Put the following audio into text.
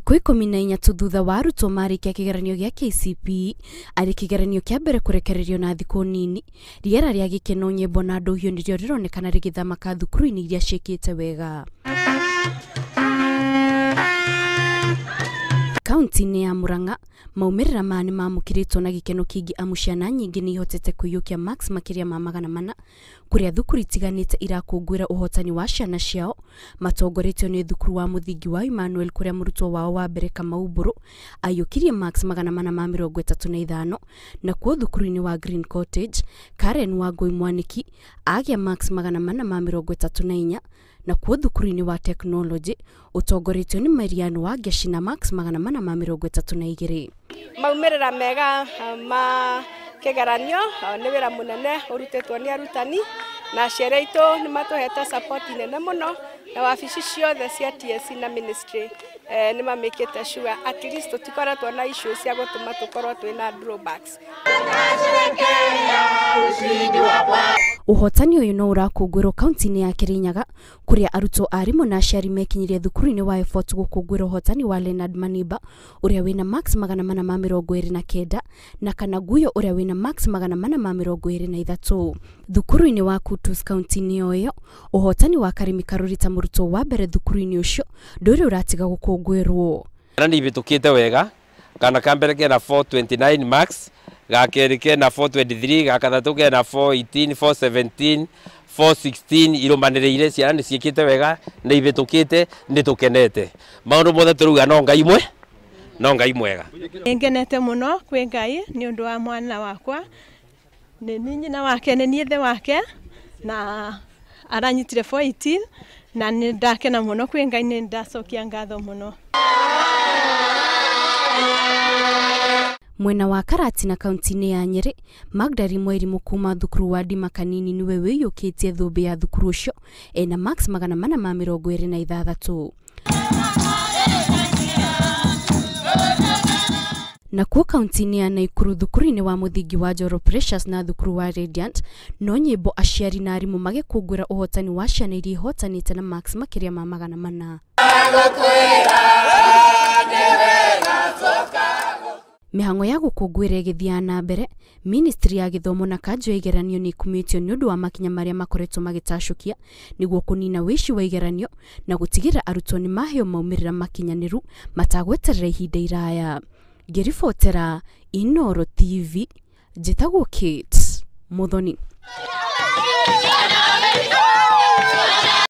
Thikũ 14 tu thutha wa arutwo marĩkia kĩgeranio gĩa KCPE arĩ kĩgeranio kĩa mbere kũrekererio na thikũ nini, rĩera rĩa gĩkeno, nyĩmbo na ndũhiũ nĩrĩo rĩronekana rĩgĩthamaka thukuru-inĩ iria ciĩkĩte wega. Kaunti-inĩ ya Murang'a, maumĩrĩra maya nĩmamũkĩrĩtwo na gĩkeno kĩingĩ amu ciana nyingĩ nĩihotete kũiyũkia marks makĩria ma 400 kũrĩa thukuru itiganĩte irakũngũĩra ũhotani wa ciana ciao matongoretio nĩ thukuru wa mũthingi wa Emmanuel kũrĩa mũrutwo wao wa mbere Kamau Mbũrũ aiyũkirie marks 435, nakuo thukuru-inĩ wa Green Cottage Karen Wangũi Mwaniki agĩa marks 434, nakuo thukuru-inĩ wa Technology ũtongoretio nĩ Marian Wangeshi na marks 432. Maumĩrĩra mega ma kĩgeranio nĩ wĩra mũnene ũrutĩtwo nĩ arutani na aciari aitũ nĩ matũhete support nene mũno, na wabici ciothe cia TSC na ministry nĩ mamĩkĩte sure at least tũtikoretwo na issues cia gũtũma tũkorwo twĩna drawbacks. Ũhotani ũyũ no ũrakũngũĩrwo kaunti-inĩ ya Kirinyaga kũrĩa arutwo, arimũ na aciari mekinyirie thukuru-inĩ wa Effort gũkũngũĩra ũhotani wa Leonard Maniba ũrĩa wĩna marks 429 na Kanaguyo ũrĩa wĩna marks 423. Thukuru-inĩ wa Kutus kaunti-inĩ o ĩyo, ũhotani wa Karimi Karuri ta mũrutwo wa mbere thukuru-inĩ ũcio ndũrĩ ũratiga gũkũngũĩrwo. Ciana nĩ ihĩtũkĩte wega, kana ka mbere kena 429 marks, ga kerĩ kena 423, ga gatatũ kena 418, 417, 416 irũmanĩrĩire. Ciana nĩ ciĩkĩte wega, nĩ ihĩtũkĩte, nĩ tũkenete. Maũndũ mothe tũrauga no Ngai mwe, no Ngai mwega. Ngenete mũno kwĩ Ngai nĩ ũndũ wa mwana wakwa, nĩ niĩ nyina wake, nĩ niĩ ithe wake, na aranyitire 418 na nĩ ndakena mũno kwĩ Ngai, nĩ ndacokia ngatho mũno. Mwena wa Karatina kaunti-inĩ ya Nyĩrĩ, Magdari Mwairimu kuma thukuru wa Ndima Kanini nĩwe wĩiyũkĩtie thũmbĩ ya thukuru ũcio ena marks 426. Nakuo kaunti-inĩ ya Naikuru thukuru-inĩ wa mũthingi wa Njoro Precious na thukuru wa Radiant no nyĩmbo, aciari na arimũ magĩkũngũĩra ũhotani wa ciana iria ihotanĩte na marks makĩria ma 400. Mĩhang'o ya gũkũngũĩra ĩgĩthiaga na mbere, Ministry ya Gĩthomo na kanjũ ya igeranio nĩ ĩkumĩtio nĩ ũndũ wa makinya marĩa makoretwo magĩtacũkia nĩguo kũnina wĩici wa igeranio na gũtigĩrĩra arutwo nĩ maheo maumĩrĩra makinyanĩru matagweterera ihinda iraya. Ngĩribotera Inooro TV, njĩtagwo Kate Muthoni.